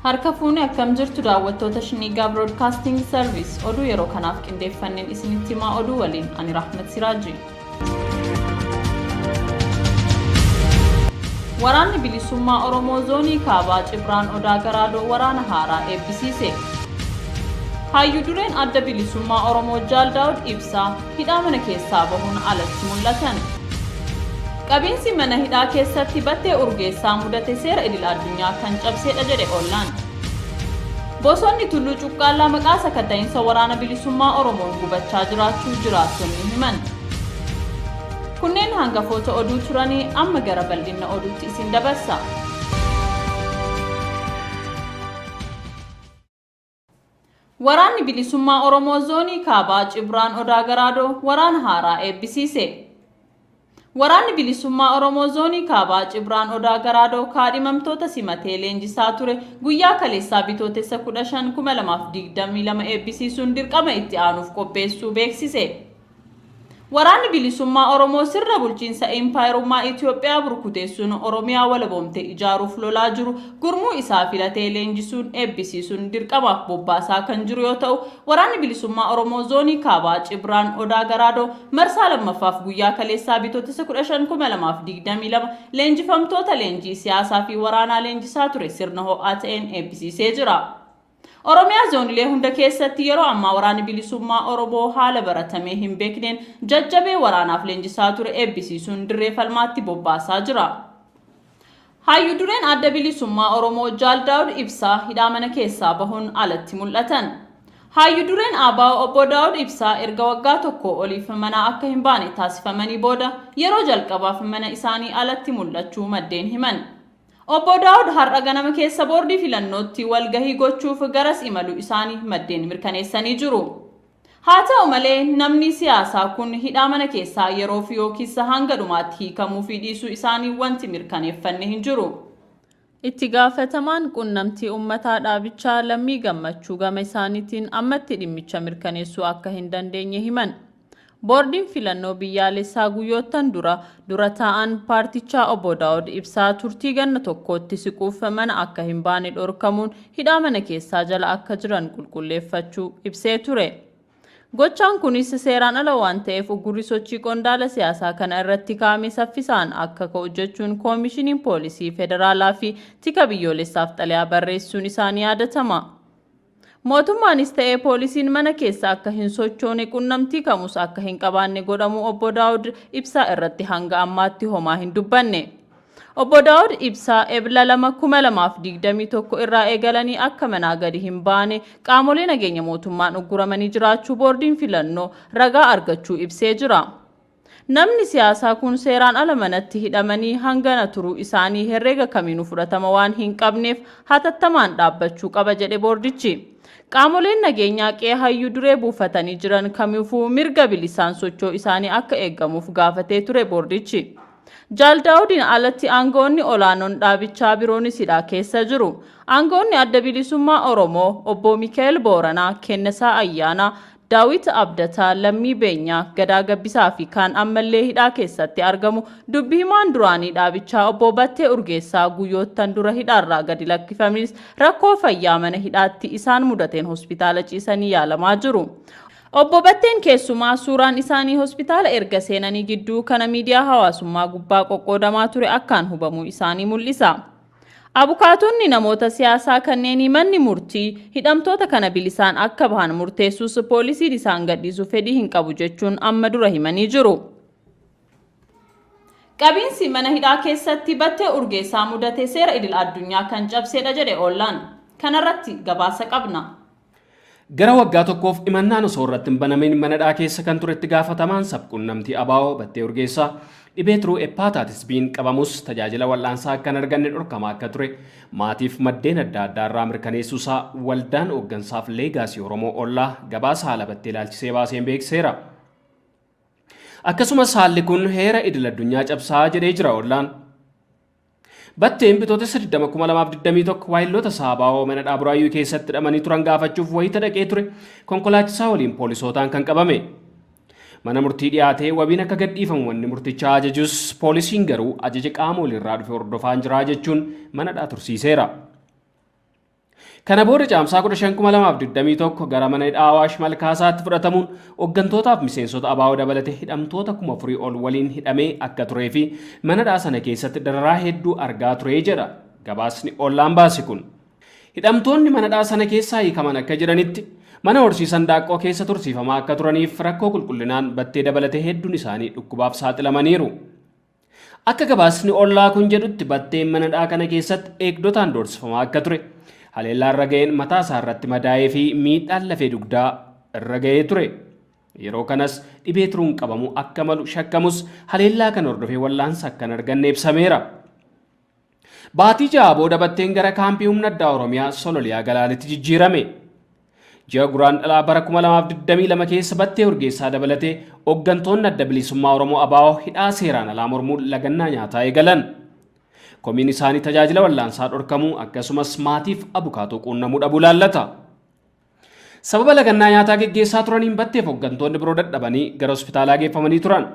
Harka fuune akkam jirtu daawwattoota Shiniigaa Broadcasting Service oduu yeroo kanaaf qindeeffanneen isinitti himaa oduu waliin ani Rahmat Siraaji. Waraanni Bilisummaa Oromoo Zoonii Kaabaa Cibraan Odaa Garaadoo waraana haaraa eebbisiise. Hayyu dureen Adda Bilisummaa Oromoo Jaal Daawud Ibsaa hidhaa mana keessaa bahuun alatti mul'atan. Qabiinsi mana hidhaa keessatti Battee Urgeessaa mudate seera idil addunyaa kan cabseedha jedhe Ollaan. Bosonni Tulluu Cuqqaallaa maqaa sakatta'iinsa Waraana Bilisummaa Oromoon gubachaa jiraachuu jiraattonni himan. Kunneen hangafoota oduu turanii amma gara bal'inna oduutti isin dabarsa. Waraanni Bilisummaa Oromoo Zoonii Kaabaa Cibraan Odaa Garaadoo waraana haaraa eebbisiise. Waraanni Bilisummaa Oromoo Zoonii Kaabaa Cibraan Odaa Garaadoo kaadhimamtoota simatee leenjisaa ture guyyaa kaleessaa Bitootessa 15, 2022 eebbisiisuun dirqama itti aanuuf qopheessuu beeksise. Waraanni Bilisummaa Oromoo sirna bulchiinsa impaayerummaa Itoophiyaa burkuteessuun Oromiyaa walaboomte ijaaruuf lolaa jiru gurmuu isaa filatee leenjisuun eebbisiisuun dirqamaaf bobbaasaa kan jiru yoo ta'u, Waraanni Bilisummaa Oromoo Zoonii Kaabaa Cibraan Odaa Garaadoo marsaa lammaffaaf guyyaa kaleessaa Bitootessa 15, 2022 leenjifamtoota leenjii siyaasaa fi waraanaa leenjisaa ture sirna ho'aa ta'een eebbisiisee jira. Oromiyaa zoonilee hunda keessatti yeroo ammaa Waraanni Bilisummaa Oromoo haala baratamee hin beekneen jajjabee waraanaaf leenjisaa ture eebbisiisuun dirree falmaatti bobbaasaa jira. Hayyu dureen Adda Bilisummaa Oromoo Jaal Daawud Ibsaa hidhaa mana keessaa bahuun alatti mul'atan. Hayyu dureen ABO Obbo Daawud Ibsaa erga waggaa tokkoo oliif manaa akka hin baane taasifamanii booda yeroo jalqabaaf mana isaanii alatti mul'achuu maddeen himan. Obbo Daawud har'a ganama keessa boordii filannootti walgahii gochuuf garas imaluu isaanii maddeen mirkaneessanii jiru. Haa ta'u malee namni siyaasaa kun hidhaa mana keessaa yeroof yookiis hanga dhumaatti hiikamuu fi dhiisuu isaanii wanti mirkaneeffanne hin jiru. Itti gaafatamaan qunnamtii ummataa dhaabichaa Lammii Gammachuu gama isaaniitiin ammatti dhimmicha mirkaneessuu akka hin dandeenye himan. Boordiin Filannoo Biyyaalessaa guyyoottan dura dura taa'aan paartichaa Obbo Daawud Ibsaa turtii ganna tokkootti siquuf mana akka hin baane dhorkamuun hidhaa mana keessaa jala akka jiran qulqulleeffachuu ibsee ture. Gochaan kunis seeraan ala waan ta'eef uggurri sochii qondaala siyaasaa kana irratti kaa'ame saffisaan akka ka'u jechuun Koomishiniin Poolisii Federaalaa fi Tika Biyyoolessaaf xalayaa barreessuun isaa ni yaadatama. Mootummaanis ta'ee poolisiin mana keessa akka hin sochoone qunnamtii kamus akka hin qabaanne godhamuu Obbo Daawud Ibsaa irratti hanga ammaatti homaa hin dubbanne. Obbo Daawud Ibsaa Ebla 2, 2021 irraa eegalanii akka manaa gadi hin baane qaamolee nageenya mootummaan ugguramanii jiraachuu boordiin filannoo ragaa argachuu ibsee jira. Namni siyaasaa kun seeraan ala manatti hidhamanii hangana turuu isaanii herreega kamiinuu fudhatama waan hin qabneef hatattamaan dhaabbachuu qaba jedhe boordichi. Qaamoleen nageenyaa qe'ee hayyu duree buufatanii jiran kamiifuu mirga bilisaan socho'uu isaanii akka eegamuuf gaafatee ture boordichi. Jaal Daawudiin alatti aanga'oonni olaanoon dhaabichaa biroonis hidhaa keessa jiru. Aanga'oonni Adda Bilisummaa Oromoo Obbo Mikaa'el Booranaa, Kennasaa Ayyaanaa, Daawit Abdataa, Lammii Beenyaa, Gadaa Gabbisaa fi kaan ammallee hidhaa keessatti argamu. Dubbi himaan duraanii dhaabichaa Obbo Battee Urgeessaa guyyoottan dura hidhaarraa gadi lakkifamanis rakkoo fayyaa mana hidhaatti isaan mudateen hospitaala ciisanii yaalamaa jiru. Obbo Batteen keessumaa suuraan isaanii hospitaala erga seenanii gidduu kana miidiyaa hawaasummaa gubbaa qoqqoodamaa ture akkaan hubamuu isaanii mul'isa. Abukaatonni namoota siyaasaa kanneenii manni murtii hidhamtoota kana bilisaan akka bahan murteessus poolisiin isaan gadhiisuuf fedhii hin qabu jechuun amma dura himanii jiru. Qabiinsi mana hidhaa keessatti Battee Urgeessaa mudate seera idil addunyaa kan cabseedha jedhe Ollaan. Kanarratti gabaasa qabna. Gara waggaa tokkoof himannaan osoo irratti hin banamin mana hidhaa keessa kan ture itti gaafatamaan sabquunnamtii ABO Battee Urgeessaa dhibee tiruu Hepatitis B'n qabamus tajaajila wal'aansaa akka hin arganne dhorkamaa akka ture maatiif maddeen adda addaa irraa mirkaneessuusaa Waldaan Hooggansaaf Leegaasii Oromoo Ollaa gabaasa haala Battee ilaalchisee baaseen beeksiseera. Akkasumas haalli kun heera idil addunyaa cabsaa jedhee jira Ollaan. Batteen Bitootessa 20, 2021 waayilloota isaa ABO mana hidhaa Buraayyuu keessatti hidhamanii turan gaafachuuf wayita dhaqee ture konkolaachisaa waliin poolisootaan kan qabame. Mana murtii dhiyaatee wabiin akka gadhiifamu manni murtichaa ajajus poolisiin garuu ajaja qaama oliirraa dhufe hordofaan jiraa jechuun mana hidhaa tursiiseera. Kana booda Caamsaa 15,2021 gara mana hidhaa Awaash Malkaasaatti fudhatamuun hooggantootaaf miseensota ABO dabalatee hidhamtoota 4,000 ol waliin hidhamee akka turee fi mana hidhaa sana keessatti dararaa hedduu argaa ture jedha gabaasni ollaan baase kun. Hidhamtoonni mana hidhaa sana keessaa hiikaman akka jiranitti mana horsiisan daaqqoo keessa tursiifamaa akka turaniif rakkoo qulqullinaan Battee dabalatee hedduun isaanii dhukkubaaf saaxilamaniiru. Akka gabaasni ollaa kun jedhutti Batteen mana hidhaa kana keessatti eegdotaan doorsifamaa akka ture, haleellaa irra ga'een mataa isaa irratti madaa'ee fi miidhaan lafee dugdaa irra ga'ee ture. Yeroo kanas dhibee turuun qabamuu akka malu shakkamus haleellaa kana hordofee wallaansa akka hin arganne ibsameera. Baatii 6 booda Batteen gara kaampii humna addaa Oromiyaa Sololiyaa Galaanitti jijjiirame. Ji'a Guraandhalaa bara 2022 keessa Battee Urgeessaa dabalatee hooggantoonni Adda Bilisummaa Oromoo ABO hidhaa seeraan alaa mormuun lagannaa nyaataa eegalan. Komiin isaanii tajaajila wallaansaa dhorkamuu akkasumas maatiif abukaatoo quunnamuu dhabuu laallata. Sababa lagannaa nyaataa geggeessaa turaniin Batteef hooggantoonni biroo dadhabanii gara hospitaalaa geeffamanii turan.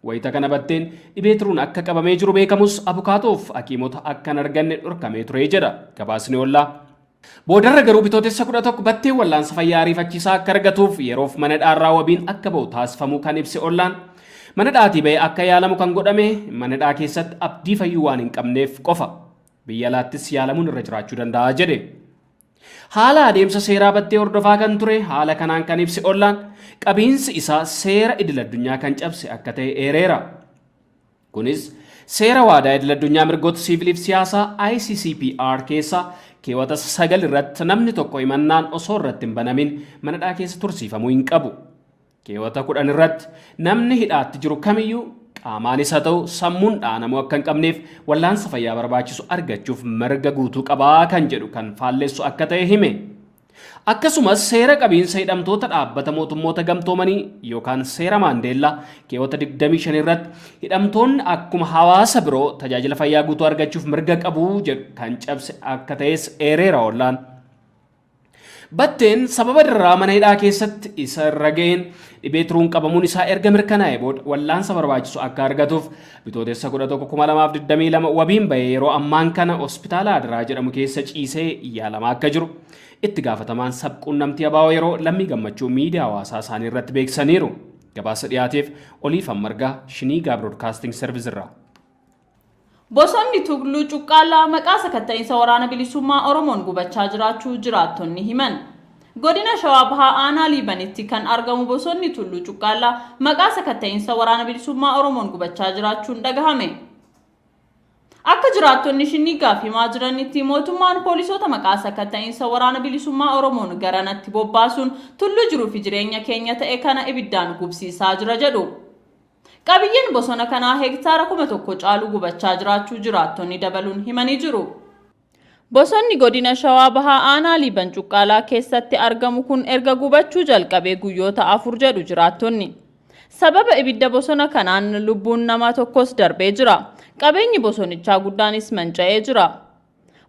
Wayita kana Batteen dhibee turuun akka qabamee jiru beekamus abukaatoof hakiimota akka hin arganne dhorkamee ture jedha gabaasni ollaa. Boodarra garuu Bitootessa 11 Batteen wallaansa fayyaa ariifachiisaa akka argatuuf yeroof mana hidhaarraa wabiin akka ba'u taasifamuu kan ibse ollaan, mana hidhaatii ba'ee akka yaalamu kan godhame mana hidhaa keessatti abdii fayyuu waan hin qabneef qofa. Biyya alaattis yaalamuun irra jiraachuu danda'a jedhe. Haala adeemsa seeraa Battee hordofaa kan ture haala kanaan kan ibse ollaan, qabiinsi isaa seera idil-addunyaa kan cabse akka ta'e eereera. Kunis seera waadaa idil-addunyaa mirgoota siiviliif siyaasaa ICCPR keessaa keewwata 9 irratti namni tokko himannaan osoo irratti hin banamin mana hidhaa keessa tursiifamuu hin qabu. Keewwata 10 irratti namni hidhaatti jiru kamiyyuu qaamaanis haa ta'u sammuun dhaanamuu akka hin qabneef wallaansa fayyaa barbaachisu argachuuf mirga guutuu qabaa kan jedhu kan faallessu akka ta'e hime. Akkasumas seera qabiinsa hidhamtoota dhaabbata mootummoota gamtoomanii yookaan seera Maandeellaa keewwata 25 irratti hidhamtoonni akkuma hawaasa biroo tajaajila fayyaa guutuu argachuuf mirga qabu jedhu kan cabse akka ta'es eereera ollaan. Batteen sababa dararaa mana hidhaa keessatti isa irra ga'een dhibee turuun qabamuun isaa erga mirkanaa'e booda wallaansa barbaachisu akka argatuuf Bitootessa 11,2022 wabiin ba'ee yeroo ammaan kana hospitaala Adaraa jedhamu keessa ciisee yaalamaa akka jiru itti gaafatamaan sabquunnamtii ABO yeroo Lammii Gammachuu miidiyaa hawaasaa isaanii irratti beeksisaniiru. Gabaasa dhiyaateef Oliifan Margaa Shiniigaa Broadcasting Service irraa. Bosonni Tulluu Cuqqaalaa maqaa sakatta'iinsa Waraana Bilisummaa Oromoon gubachaa jiraachuu jiraattonni himan. Godina Shawaa Bahaa Aanaa Liibanitti kan argamu bosonni Tulluu Cuqqaalaa maqaa sakatta'iinsa Waraana Bilisummaa Oromoon gubachaa jiraachuun dhagahame. Akka jiraattonni Shinniiggaaf himaa jiranitti mootummaan poolisoota maqaa sakatta'iinsa Waraana Bilisummaa Oromoon garanatti bobbaasuun tulluu jiruu fi jireenya keenya ta'e kana ibiddaan gubsiisaa jira jedhu. Qabiyyeen bosona kanaa hektaara 1000 caalu gubachaa jiraachuu jiraattonni dabaluun himanii jiru. Bosonni godina Shawaa Bahaa Aanaa Liiban Cuqqaalaa keessatti argamu kun erga gubachuu jalqabee guyyoota 4 jedhu jiraattonni. Sababa ibidda bosona kanaan lubbuun nama tokkos darbee jira. Qabeenyi bosonichaa guddaanis manca'ee jira.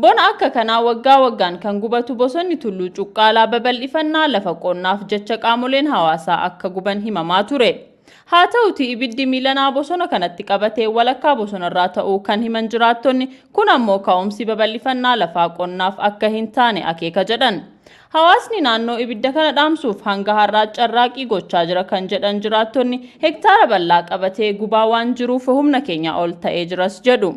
Bona akka kanaa waggaa waggaan kan gubatu bosonni Tulluu Cuqqaalaa babal'ifannaa lafa qonnaaf jecha qaamoleen hawaasaa akka guban himamaa ture. Haa ta'utii ibiddi miilanaa bosona kanatti qabate walakkaa bosonarraa ta'uu kan himan jiraattonni, kun ammoo ka'umsi babal'ifannaa lafaa qonnaaf akka hin taane akeeka jedhan. Hawaasni naannoo ibidda kana dhaamsuuf hanga har'aa carraaqqii gochaa jira kan jedhan jiraattonni, hektaara bal'aa qabatee gubaa waan jiruuf humna keenyaa ol ta'ee jiras jedhu.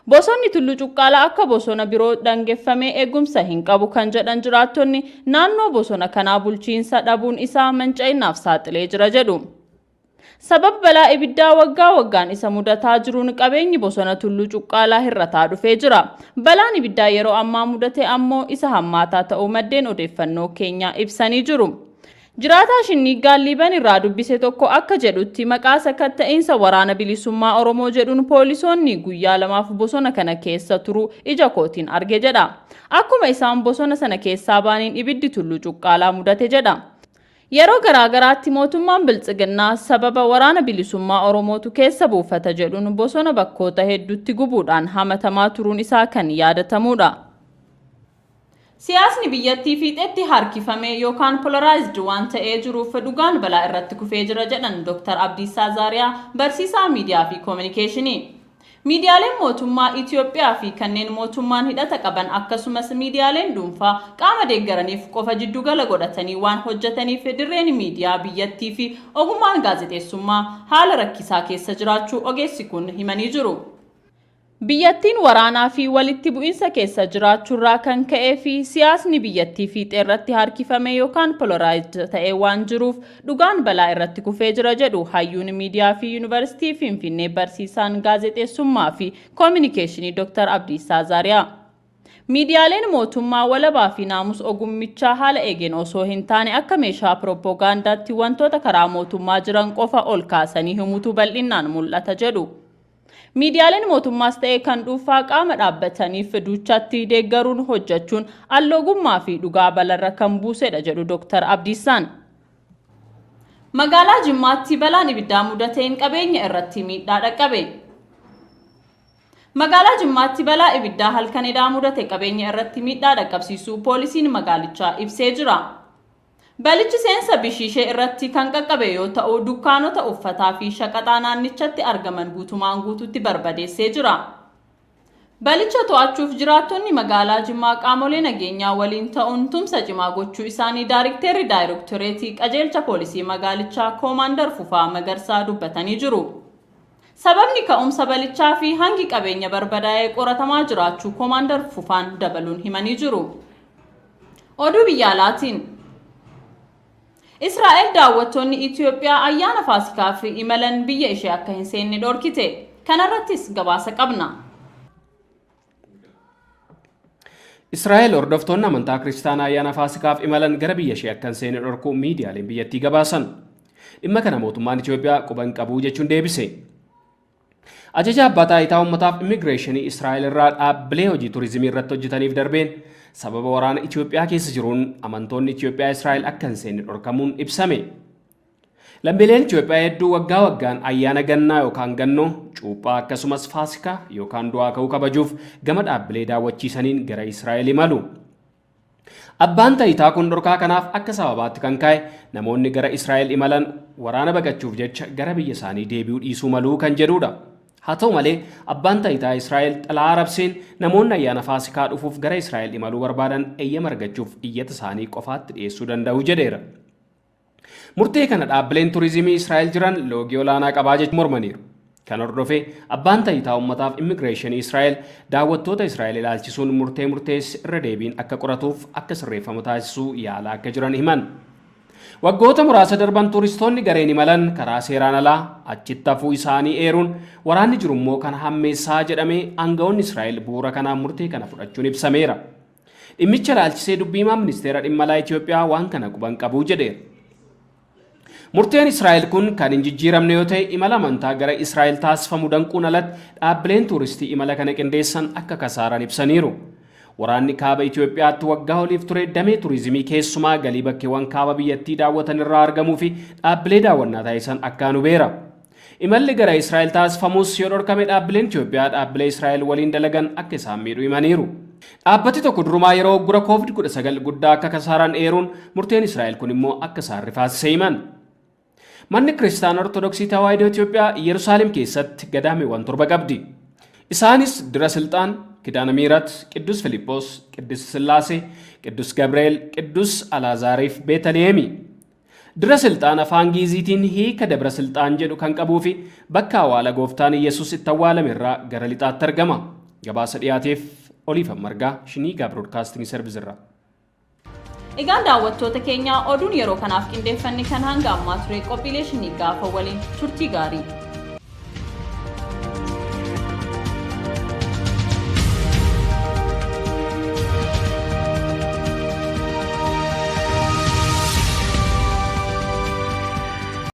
Bosonni Tulluu Cuqqaalaa akka bosona biroo dhangeffamee eegumsa hin qabu kan jedhan jiraattonni, naannoo bosona kanaa bulchiinsa dhabuun isaa manca'innaaf saaxilee jira jedhu. Sababa balaa ibiddaa waggaa waggaan isa mudataa jiruun qabeenyi bosona Tulluu Cuqqaalaa hir'ataa dhufee jira. Balaan ibiddaa yeroo ammaa mudate ammoo isa hammaataa ta'uu maddeen odeeffannoo keenyaa ibsanii jiru. Jiraataa Shinniiggaa Liiban irraa dubbise tokko akka jedhutti maqaa sakatta'iinsa Waraana Bilisummaa Oromoo jedhuun poolisoonni guyyaa lamaaf bosona kana keessa turuu ija kootiin arge jedha. Akkuma isaan bosona sana keessaa baaniin ibiddi Tulluu Cuqqaalaa mudate jedha. Yeroo garaa garaatti mootummaan Biltsiginnaa sababa Waraana Bilisummaa Oromootu keessa buufata jedhuun bosona bakkoota hedduutti gubuudhaan hamatamaa turuun isaa kan yaadatamuudha. Siyaasni biyyattii fiixeetti harkifamee yookaan polarized waan ta'ee jiruuf dhugaan balaa irratti kufee jira jedhan Dr. Abdiisaa Zaariyaa, barsiisaa miidiyaa fi koominikeeshinii. Miidiyaaleen mootummaa Itoophiyaa fi kanneen mootummaan hidhata qaban akkasumas miidiyaaleen dhuunfaa qaama deeggaraniif qofa jiddugala godhatanii waan hojjetaniif dirreen miidiyaa biyyattii fi ogummaan gaazexeessummaa haala rakkisaa keessa jiraachuu ogeessi kun himanii jiru. Biyyattiin waraanaa fi walitti bu'insa keessa jiraachuurraa kan ka'ee fi siyaasni biyyattii fiixee irratti harkifame yookaan polaraayizd ta'ee waan jiruuf dhugaan balaa irratti kufee jira jedhu hayyuun miidiyaa fi yuunivarsiitii Finfinnee barsiisaan gaazexeessummaa fi koominikeeshinii Dr. Abdiisaa Zaariyaa. Miidiyaaleen mootummaa walabaa fi naamus ogummichaa haala eegeen osoo hin taane akka meeshaa pirooppogaandaatti wantoota karaa mootummaa jiran qofa ol kaasanii himutu bal'inaan mul'ata jedhu. Miidiyaaleen mootummaas ta'e kan dhuunfaa qaama dhaabbataniif duuchatti deeggaruun hojjechuun alloogummaa fi dhugaa balarra kan buusedha jedhu Dr. Abdiisaan. Magaalaa Jimmaatti balaan ibiddaa mudateen qabeenya irratti miidhaa dhaqqabe. Magaalaa Jimmaatti balaa ibiddaa halkan edaa mudate qabeenya irratti miidhaa dhaqqabsiisuu poolisiin magaalichaa ibsee jira. Balichi seensa Bishiishee irratti kan qaqqabe yoo ta'u dukkaanota uffataa fi shaqaxaa naannichatti argaman guutumaan guututti barbadeessee jira. Balicha to'achuuf jiraattonni magaalaa Jimmaa qaamolee nageenyaa waliin ta'uun tumsa cimaa gochuu isaanii Daayirikteerri Daayiriktoreetii qajeelcha poolisii magaalichaa Koomaandar Fufaa Magarsaa dubbatanii jiru. Sababni ka'umsa balichaa fi hangi qabeenya barbadaa'ee qoratamaa jiraachuu Koomaandar Fufaan dabaluun himanii jiru. Oduu biyya alaatiin Israa'el daawwattoonni Itoophiyaa ayyaana Faasikaaf imalan biyya ishee akka hin seenne dhorkite. Kanarrattis gabaasa qabna. Israa'el hordoftoonni amantaa kiristaanaa ayyaana Faasikaaf imalan gara biyya ishee akka hin seenne dhorkuu miidiyaaleen biyyattii gabaasan. Dhimma kana mootummaan Itoophiyaa quba hin qabu jechuun deebise. Ajaja abbaa taayitaa uummataaf immigireeshinii Israa'el irraa dhaabbilee hojii turizimii irratti hojjetaniif darbeen sababa waraana Itoophiyaa keessa jiruun amantoonni Itoophiyaa Israa'el akka hin seenne dhorkamuun ibsame. Lammiileen Itoophiyaa hedduu waggaa waggaan ayyaana gannaa yookaan gannoo, cuuphaa akkasumas Faasikaa yookaan du'aa ka'uu kabajuuf gama dhaabbilee daawwachiisaniin gara Israa'el imalu. Abbaan taayitaa kun dhorkaa kanaaf akka sababaatti kan kaa'e namoonni gara Israa'el imalan waraana baqachuuf jecha gara biyya isaanii deebi'uu dhiisuu maluu kan jedhudha. Haa ta'u malee abbaan taayitaa Israa'el xalaa arabseen namoonni ayyaana Faasikaa dhufuuf gara Israa'el imaluu barbaadan eeyyama argachuuf iyyata isaanii qofaatti dhiyeessuu danda'u jedheera. Murtee kana dhaabbileen turizimii Israa'el jiran loogii olaanaa qabaa jechuun mormaniiru. Kan hordofee abbaan taayitaa uummataaf immigireeshinii Israa'el daawwattoota Israa'el ilaalchisuun murtee murteesse irra deebiin akka qoratuuf akka sirreeffamu taasisuu yaalaa akka jiran himan. Waggoota muraasa darban turistoonni gareen imalan karaa seeraan alaa achitti hafuu isaanii eeruun waraanni jiru immoo kana hammeessaa jedhamee aangawoonni Israa'el bu'uura kanaan murtee kana fudhachuun ibsameera. Dhimmicha ilaalchisee dubbii himaan ministeera dhimma alaa Itoophiyaa waan kana quban qabuu jedheera. Murteen Israa'el kun kan hin jijjiiramne yoo ta'e imala amantaa gara Israa'el taasifamu danquun alatti dhaabbileen tuuristii imala kana qindeessan akka kasaaran ibsaniiru. Waraanni kaaba Itoophiyaatti waggaa oliif ture damee turizimii keessumaa galii bakkeewwan kaaba biyyattii daawwatan irraa argamuu fi dhaabbilee daawwannaa taasisan akkaan hubeera. Imalli gara Israa'el taasifamus yoo dhorkame dhaabbileen Itoophiyaa dhaabbilee Israa'el waliin dalagan akka isaan miidhu himaniiru. Dhaabbati tokko durumaa yeroo gura COVID-19 guddaa akka kasaaran eeruun murteen Israa'el kun immoo akka isaan rifaasise himan. Manni Kiristaana Ortodoksii Tawaahidoo Itoophiyaa Yerusaalem keessatti gadaameewwan 7 qabdi. Isaanis Dira Silxaan, Kidaana Miirat, Qiddus Filiphos, Qiddus Sillaasee, Qiddus Gabri'eel, Qiddus Alaazaariif Beetaliheemi. Dira Silxaan afaan Giiziitiin hiika Dabra Silxaan jedhu kan qabuu fi bakka awwaala gooftaan Iyyasuus itti awwaalame irraa gara lixaatti argama. Gabaasa dhiyaateef Oliifan Margaa, Shiniigaa Broadcasting Service irraa. Egaan daawwattoota keenyaa oduun yeroo kanaaf qindeeffanne kan hanga ammaa ture qophiilee Shiniigaa waliin turtii gaarii.